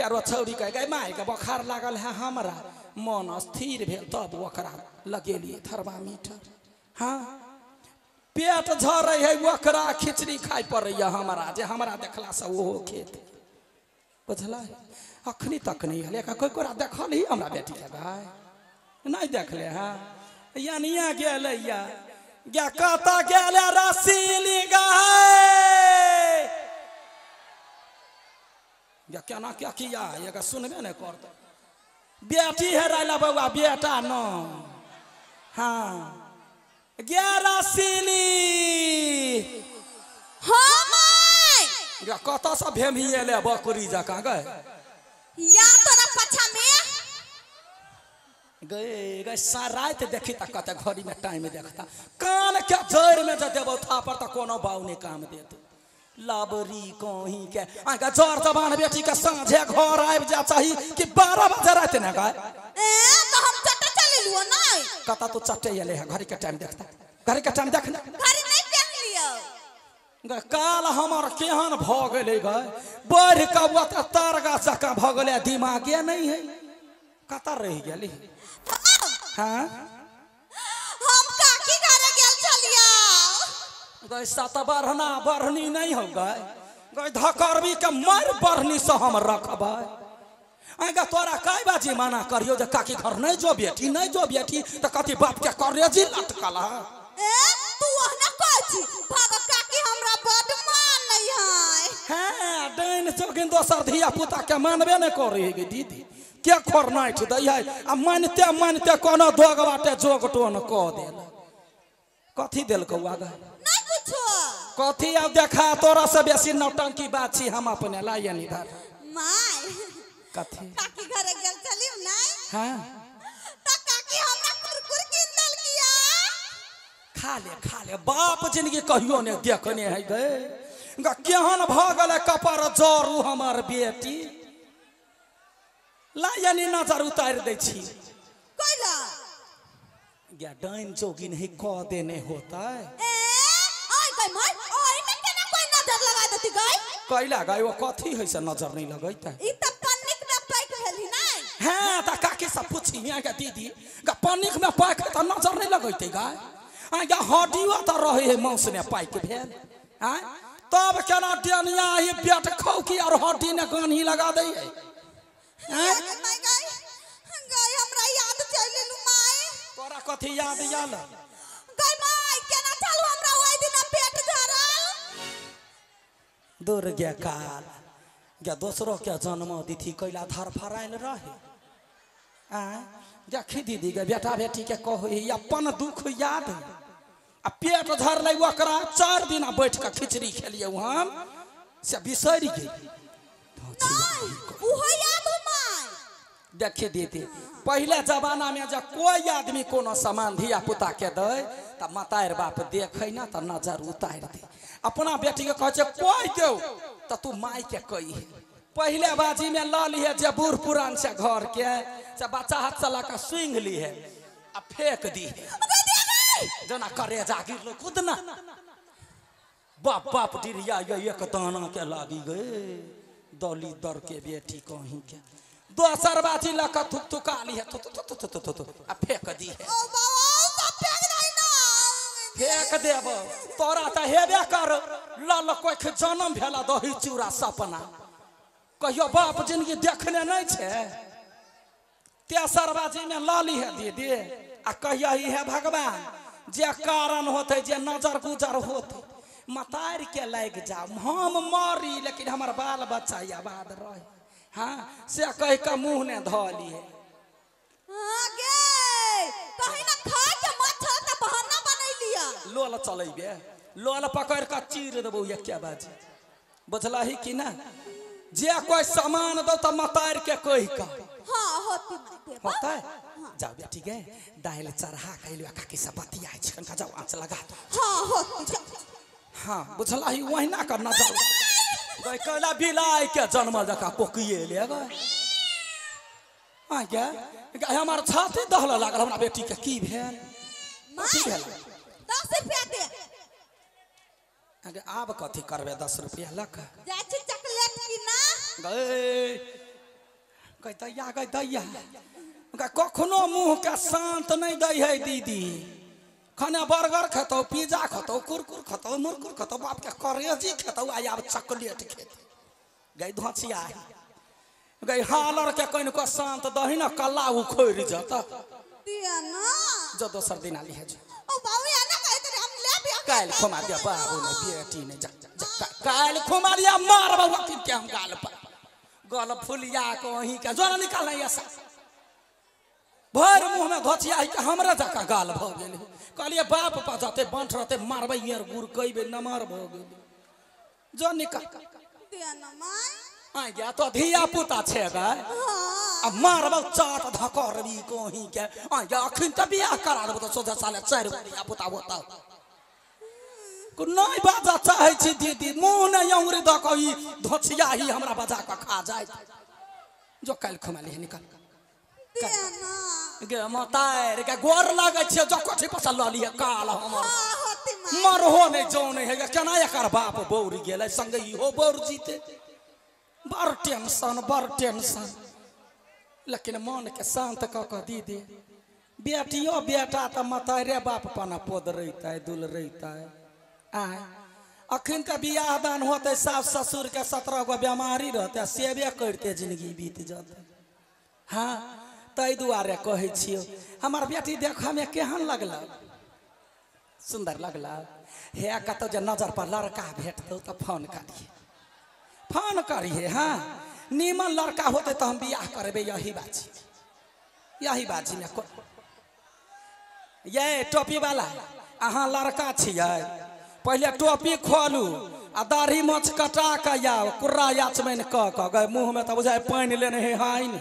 फेरो छौरी कह गए माय के बोखार लागल है हमरा मन अस्थिर भेल तब ओकरा लगेलिए थर्मामीटर। हाँ पेट झरै है ओकरा खिचड़ी खाइ पड़ैया हमरा जे हमरा देखला से ओहो खेत बुझलै। अखनी तक नहीं हले कोई कोरा देखल ही हमरा बेटी के भाई नहीं देखले। हाँ यानिया गेलै या गे कतऽ गेलै रसीली गाय गे केना क्या किया ये सुनबे नहीं करतै। बेटी हेराइला बौआ बेटा न। हाँ गे रसीली हाँ my गे कतऽ से भेमिएले बकरी जकाँ गए या तोरा पछा में गए गए राति देखी त कते घड़ी में टाइम देखता कान के जड़ में जे देबौ थापर त कोनो बाउ नहीं काम देत। लबरी कहीं के आके जर जबान बेटी के साँझे घर आबि जा चाही कि 12 बजे राति ने गाय ए तो हम चटे चली लियो नहीं कता तो चटे एले है घड़ी के टाइम देखता घड़ी के टाइम देख घड़ी नहीं पहन लियो गए काल हमर केहन भ गेलै गए बढ़ के ओत तार गाछ जकाँ भ गेलै दिमागे नहीं है कता रहि गेली। हाँ हम काकी घरे गेल छलिया गए सात बढ़ना बढ़नी नहीं हो गए गए धकरबी के मार बढ़नी से हम रखबै। आगा तोरा कई बाजी मना करियो जे काकी घर नहीं जो बेटी नहीं जो बेटी त कथी बाप के करेजी लटकल है। ए तू ओहना कहै छी भाग काकी हमरा बड मानै है। हां डाइन चोगिन दोसर धिया पुता के मानबे नहीं करै है दीदी के खोरनाइठ दै है आ मानते मानते कोनो दोग बाटे जोग टोन क देल कथी देलकौ आगा नहीं कुछो कथी अब देखा तोरा से बेसी नौटंकी बात छी हम अपने लायन इधर my कथी काकी घरे गेल छलियो नहीं। हां त काकी हमरा कुरकुर कीन देलकिया खा ले बाप जिंदगी कहियो ने देखने है गए केहन भ गेलै कपर जरू हमर बेटी लायनी नजर उतारि दै छी कैला गे डाइन जोगिन है क देने होतै ए आइ गई my ओइ में केना कोई नजर लगा देती गई कैला गई ओ कथी है से नजर नहीं लगैतै ई त पन्निक में पैक भेली नहीं। हां त काकी सब पूछी हिया के दीदी ग पन्निक में पैक है त नजर नहीं लगैतै गाय आ गे हड्डियो त रहै है मांस में पैक भेल आ तब केना डेनिया ही पेट खौकी और हड्डी ने गान्ही लगा दै है। My गई गई हमरा याद चल लेलु my तोरा कथी याद आयल गई my केना चलू हमरा ओइ दिन पेट झरल दूर गे काल गे दोसरो के जन्म दिथी कैला धर फरायल रहे आ देखी दीदी गे बेटा बेटी के कहै अपन दुख याद आ पेट झरलै ओकरा 4 दिन बैठ के खिचड़ी खेलियै हम से बिसरि गेल। उहो याद हो my देखी दीदी पहले जमाना में जब कोई आदमी कोनो सामान धिया पुता के दे त मतार बाप देखे ना त नजर उतारि दे अपना बेटी के कहै छै कोई दे त तू माय के कही। पहले बाजी में ल लिहे जे बूढ़ पुरान से घर के से बच्चा हाथ से लऽ के सूंघ लिहे आ फेंक दी जना करेजा गिरलो खुद ना बाप बाप डिरिया ये एक दाना के लागी गए दौली दर के बेटी कहीं के दोसर बाजी लऽ के थुक थुका लिहे थु थु थु थु थु आ फेंक दी है ओ बाबा सब फेंक दे ना फेंक देब तोरा त हेबे कर लल कोख जन्म भेला दही चूड़ा सपना कहियो बाप जिंदगी देखने नहीं छे। तेसर बाजी में लऽ लिहे दीदी आ कहियो ही है भगवान जे कारण होते जे नजर गुजर होते मतार के लागि जाओ हम मरी लेकिन हमर बाल बच्चा आबाद रहे। हाँ से कह के मुँह ने धऽ लिए। हाँ गे कहीं ना खा के मच्छर त बहाना बनैलिया लोल चलेबे लोल पकड़ के चीर देबौ एके बाजी बुझलही कि ना। जे कोई सामान दो त मतार के कह के हाँ होती होता है। जाओ बेटी गे दाल चढ़ा के अइलु काकी से बतियाइ छै कनका जाओ आँच लगा दो। हाँ होती हाँ बुझलही ओहिना कर नजर गई कैला बिलाइ के जन्म जका कोकिए ले गए आ गे हमार छाती दहल लागल हमरा बेटी के की भेल कथी भेल 10 रुपया दे अरे आब कथी करबे 10 रुपया लक जाइ छी चॉकलेट की ना गए गई दैया गई दैया कखनो मुँह के शांत नहीं दै है दीदी। खाना बर्गर खेतौ पिज्जा खेतौ कुरकुर खेतौ मुरकुर खेतौ बाप के करेजी खेतौ आ आब चॉकलेट खेतौ। गई धोचिया गई हालर के कनिको शांत दही न कल्ला उखड़ि जत दिया ना जो दोसर दिन आली है जो ओ बाबू ना कहत रे हम ले बियाह काल्हि खुमा दिया बाबू ने बेटी ने जा जा काल्हि खुमा दिया मार बाबू के हम गाल पर गल फुलिया को अहीं के जो निकाल नहीं ऐसा भर मुँह में धोचिया के हमरा जका गाल भ गेल। कहलिए बाप पा जाते बांठ रहते मारबै यार गुड़ कइबे नमार भ गेल जो निकाल दिया ना माय आ गया तो धिया पुता छे गे आ मारबौ चाट धकरबी कहीं के आ गया अखन त बियाह करा देबौ त सोझा साले चारि गो धिया पुता होता को नहीं बाजा चाहे छी दीदी मुँह नहीं अंगुरी द क ई धोचिया ही हमरा बजा क खा जाए जो काल्हि खुमा लिहे निकाल दिया ना गे मतार के गोर लागै छै जो कोठी पर से ल लिहे काल हमर मरहो नहीं जो नहीं है केना एकर बाप बौर गेलै संगे इहो बौर जीते। बड़ टेंशन बड़ टेंशन। लेकिन मन के शांत क क दीदी बेटियो बेटा त मतारे बाप पना पोद रहितै दुल रहितै आय अखन त बियाह दान होतै सास ससुर के 17 गो बेमारी रहतै सेवे करते जिंदगी बीत जतै। हाँ ताहि दुआरे कहै छियौ हमर बेटी देखऽमे केहन लगल सुंदर लगल हे कतौ जे नजर पर लड़का भेटतौ तऽ फोन करिहे फोन करिहे। हाँ नीमन लड़का होतै तऽ हम बियाह करबै यही बाजी यही बाजीमे ये टोपी वाला अहाँ लड़का छियै पहिले टोपी खोलू आ दाढ़ी मोछ कटा कऽ आउ कुर्रा याचमैन कऽ कऽ गए मुँहमे तऽ बुझाइ पानि लेने हे हाइन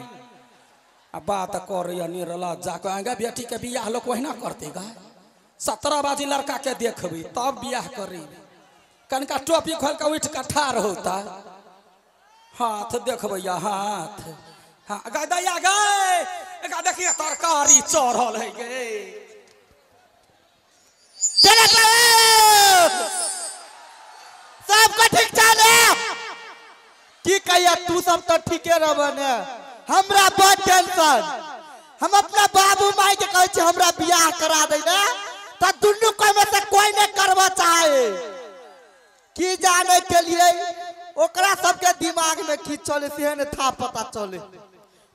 आ बात करैया निरला जाकऽ आगे बेटी के बियाह लोक ओहिना करतै गा 17 बाजी लड़का के देखबै तब बियाह करेबै। कनिका टोपी खोलि कऽ उठि कऽ ठाढ़ होता हाथ देखबैया हाथ हाँ गा दैया गे एकरा देखिए तरकारी चढ़ल है गे सबके ठीक चले की कहिया तू सब तो ठीके रहबे ने हमरा बड़ टेंशन। हम अपना बाबू माई के कहै छी हमरा बियाह करा दे ने त दुनू कोई में से कोई नहीं करवा चाहे की जाने के लिए ओकरा सबके दिमाग में की चले से ने था पता चले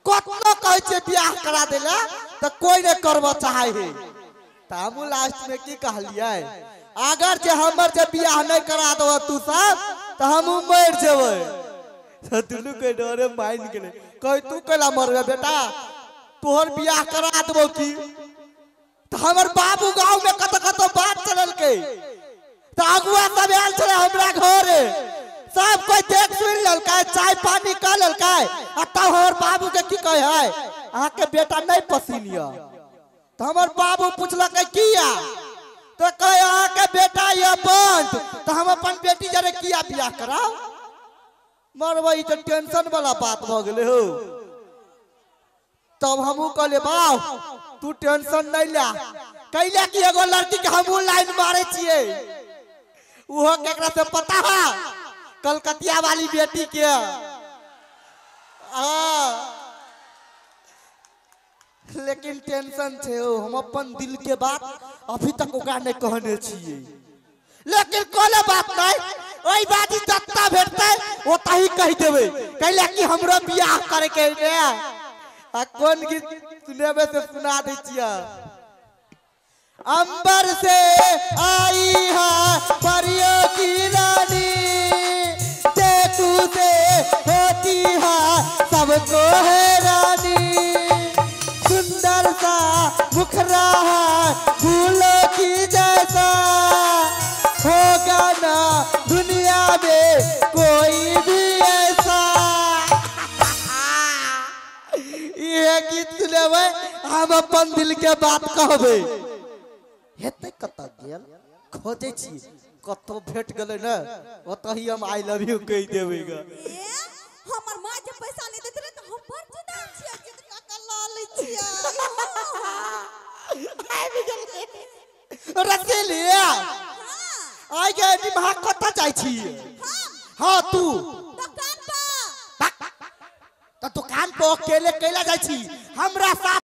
कतनो कहै छी बियाह करा देला त कोई नहीं करवा चाहे है। त हम लास्ट में की कहलियै अगर जे हमर जे बियाह नहीं करा दो तू सब त हम मर जेबै। दुनू के डरे मान गेलै कह तू कैला मरबे बेटा तोहर बियाह करा देबौ की त हमर बाबू गांव में कत कत बात चललकै त अगुआ सब आयल छलै हमरा घरे सब कोई देख सुन लेलकै चाय पानी कह लेलकै आ तब हमर बाबू के की कहै है अहाँ के बेटा नहीं पसीन यऽ। त हमर बाबू पुछलकै किया तो कहे अहाँ के बेटा यऽ बंद त हम अपन बेटी जरे किया बियाह कराउ मरबै ई तऽ टेंशन वाला बात भऽ गेलै हो। तब हमहूँ कहलियै बाउ तू टेंशन नहीं ले कैला कि एगो लड़की के हमहूँ लाइन मारै छियै ओहो केकरा से पता है कलकतिया वाली बेटी के। हाँ लेकिन टेंशन छै हो हम अपन दिल के बात अभी तक ओकरा नहीं कहने छियै लेकिन कोनो बात नहीं ओहि बाजी जत्ता भेटतै ओतही कहि देबै कैला कि हमरो बियाह करे के ने आ कोन गीत सुनेबै से सुना दै छियै। अंबर से आई है परियों की रानी देखू से होती है सबको है रानी सुंदर सा मुखरा है फूलों की जैसा होगा ना दुनिया में कोई भी ऐसा। ये गीत सुनेबै हम अपन दिल के बात कहबै हेतै कतऽ गेल खोजै छी कतौ भेट गेलै ने ओतही हम I love you कहि देबै ग। हमर माँ जे पैसा नहीं देते रहे त हम बड़ जिदा छियै जिद क क ल लै छियै। आबि गेलै रसीलिया आइ गे निमहा कतऽ जाइ छी? हाँ तू दुकान पर। त दुकान घाट पर अकेले कैला जाइ छी? हमरा साथ।